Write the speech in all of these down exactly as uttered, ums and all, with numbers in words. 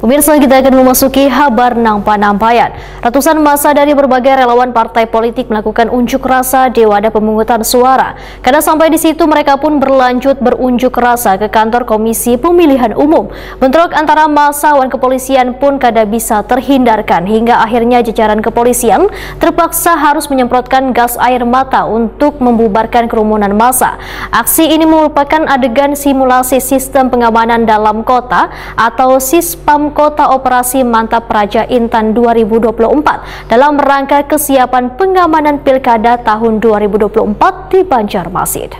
Pemirsa, kita akan memasuki habar nang panampayan. Ratusan masa dari berbagai relawan partai politik melakukan unjuk rasa di wadah pemungutan suara. Kada sampai di situ, mereka pun berlanjut berunjuk rasa ke kantor Komisi Pemilihan Umum. Bentrok antara masa wan kepolisian pun kada bisa terhindarkan, hingga akhirnya jajaran kepolisian terpaksa harus menyemprotkan gas air mata untuk membubarkan kerumunan masa. Aksi ini merupakan adegan simulasi sistem pengamanan dalam kota atau Sispam Kota Operasi Mantap Praja Intan dua ribu dua puluh empat dalam rangka kesiapan pengamanan Pilkada tahun dua ribu dua puluh empat di Banjarmasin.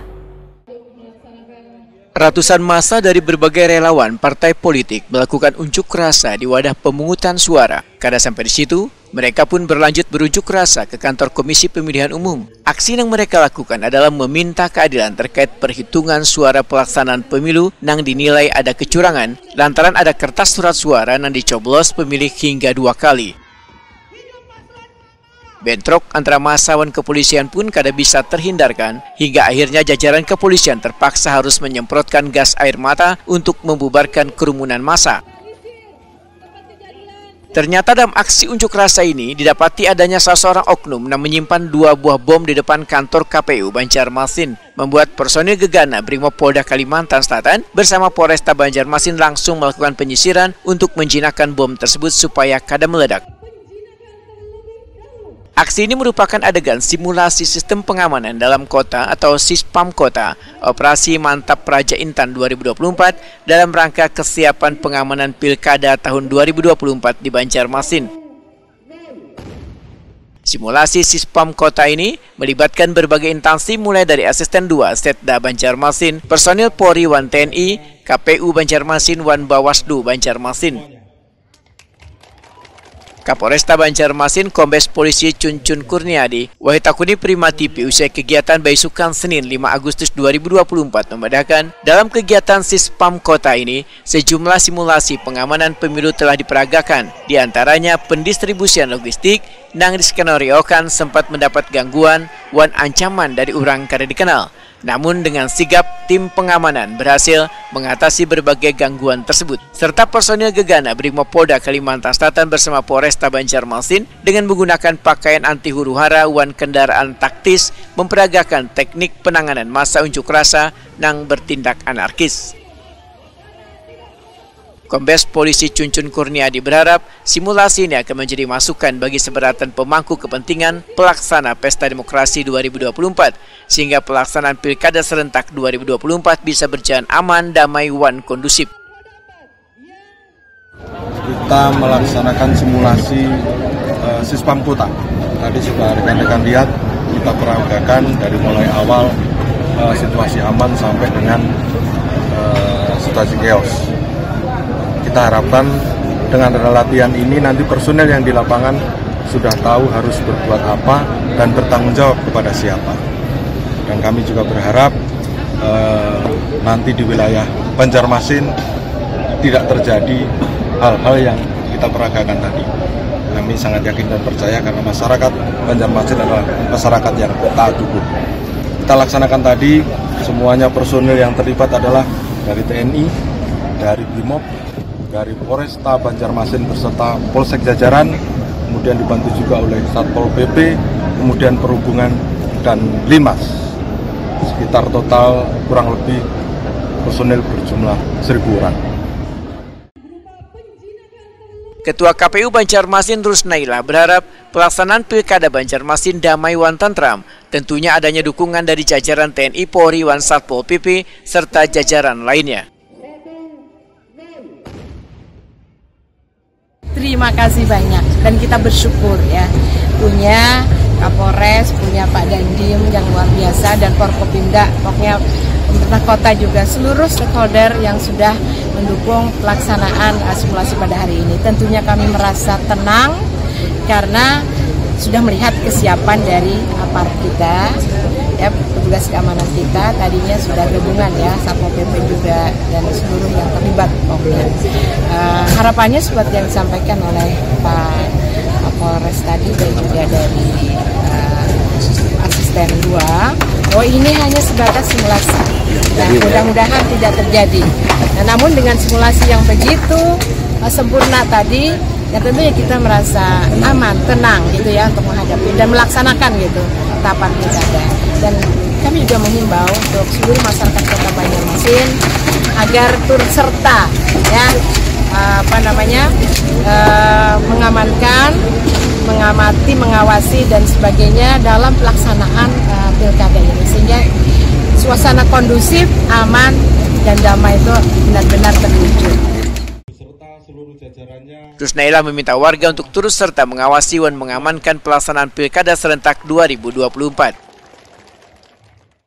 Ratusan masa dari berbagai relawan partai politik melakukan unjuk rasa di wadah pemungutan suara. Kada sampai di situ, mereka pun berlanjut berunjuk rasa ke kantor Komisi Pemilihan Umum. Aksi yang mereka lakukan adalah meminta keadilan terkait perhitungan suara pelaksanaan pemilu nang dinilai ada kecurangan lantaran ada kertas surat suara nang dicoblos pemilih hingga dua kali. Bentrok antara masa wan kepolisian pun kada bisa terhindarkan, hingga akhirnya jajaran kepolisian terpaksa harus menyemprotkan gas air mata untuk membubarkan kerumunan masa. Ternyata dalam aksi unjuk rasa ini didapati adanya salah seorang oknum yang menyimpan dua buah bom di depan kantor K P U Banjarmasin, membuat personil gegana Brimob Polda Kalimantan Selatan bersama Polresta Banjarmasin langsung melakukan penyisiran untuk menjinakkan bom tersebut supaya kada meledak. Aksi ini merupakan adegan simulasi sistem pengamanan dalam kota atau Sispam Kota, Operasi Mantap Praja Intan dua ribu dua puluh empat, dalam rangka kesiapan pengamanan Pilkada tahun dua ribu dua puluh empat di Banjarmasin. Simulasi Sispam Kota ini melibatkan berbagai instansi, mulai dari Asisten dua Setda Banjarmasin, personil Polri wan T N I, K P U Banjarmasin wan Bawaslu Banjarmasin. Kapolresta Banjarmasin, Kombes Polisi Cuncun Kurniadi, wahitakuni Prima T V usai kegiatan baisukan Senin lima Agustus dua ribu dua puluh empat, memadahakan, dalam kegiatan Sispam Kota ini, sejumlah simulasi pengamanan pemilu telah diperagakan, di antaranya pendistribusian logistik nang diskenariokan sempat mendapat gangguan wan ancaman dari urang kada dikenal. Namun, dengan sigap, tim pengamanan berhasil mengatasi berbagai gangguan tersebut, serta personil gegana Brimob Polda Kalimantan Selatan bersama Polresta Banjarmasin dengan menggunakan pakaian anti huru-hara wan kendaraan taktis memperagakan teknik penanganan masa unjuk rasa nang bertindak anarkis. Kombes Polisi Cuncun Kurniadi berharap simulasi ini akan menjadi masukan bagi seberatan pemangku kepentingan pelaksana Pesta Demokrasi dua ribu dua puluh empat, sehingga pelaksanaan Pilkada serentak dua ribu dua puluh empat bisa berjalan aman, damai, wan kondusif. Kita melaksanakan simulasi, eh, Sispam Kota. Tadi sudah rekan-rekan lihat, kita peragakan dari mulai awal, eh, situasi aman sampai dengan, eh, situasi chaos. Kita harapkan dengan ada latihan ini, nanti personel yang di lapangan sudah tahu harus berbuat apa dan bertanggung jawab kepada siapa. Dan kami juga berharap, eh, nanti di wilayah Banjarmasin tidak terjadi hal-hal yang kita peragakan tadi. Kami sangat yakin dan percaya karena masyarakat Banjarmasin adalah masyarakat yang taat hukum. Kita laksanakan tadi, semuanya personil yang terlibat adalah dari T N I, dari Brimob, dari Polresta Banjarmasin beserta Polsek jajaran, kemudian dibantu juga oleh Satpol P P, kemudian Perhubungan dan Linmas. Sekitar total kurang lebih personil berjumlah seribu orang. Ketua K P U Banjarmasin, Rusnailah, berharap pelaksanaan Pilkada Banjarmasin damai wan tentram, tentunya adanya dukungan dari jajaran T N I, Polri, wan Satpol P P, serta jajaran lainnya. Terima kasih banyak dan kita bersyukur, ya, punya Kapolres, punya Pak Dandim yang luar biasa, dan Forkopimda, pokoknya pemerintah kota juga, seluruh stakeholder yang sudah mendukung pelaksanaan, eh, simulasi pada hari ini. Tentunya kami merasa tenang karena sudah melihat kesiapan dari aparat kita, ya, petugas keamanan kita, tadinya sudah gabungan, ya, Satpol P P juga dan seluruh yang terlibat, pokoknya. Eh, harapannya seperti yang disampaikan oleh Pak Kapolres tadi dan juga dari, eh, Asisten dua, bahwa ini hanya sebatas simulasi. Nah, mudah-mudahan tidak terjadi. Nah, namun dengan simulasi yang begitu, sempurna tadi, ya tentunya kita merasa aman, tenang gitu ya untuk menghadapi dan melaksanakan gitu tahapan pilkada. Dan kami juga menghimbau untuk seluruh masyarakat Kota Banjarmasin agar turut serta ya apa namanya eh, mengamankan, mengamati, mengawasi dan sebagainya dalam pelaksanaan eh, pilkada ini sehingga suasana kondusif, aman dan damai itu benar-benar terwujud. Rusnaila meminta warga untuk turut serta mengawasi dan mengamankan pelaksanaan Pilkada serentak dua ribu dua puluh empat.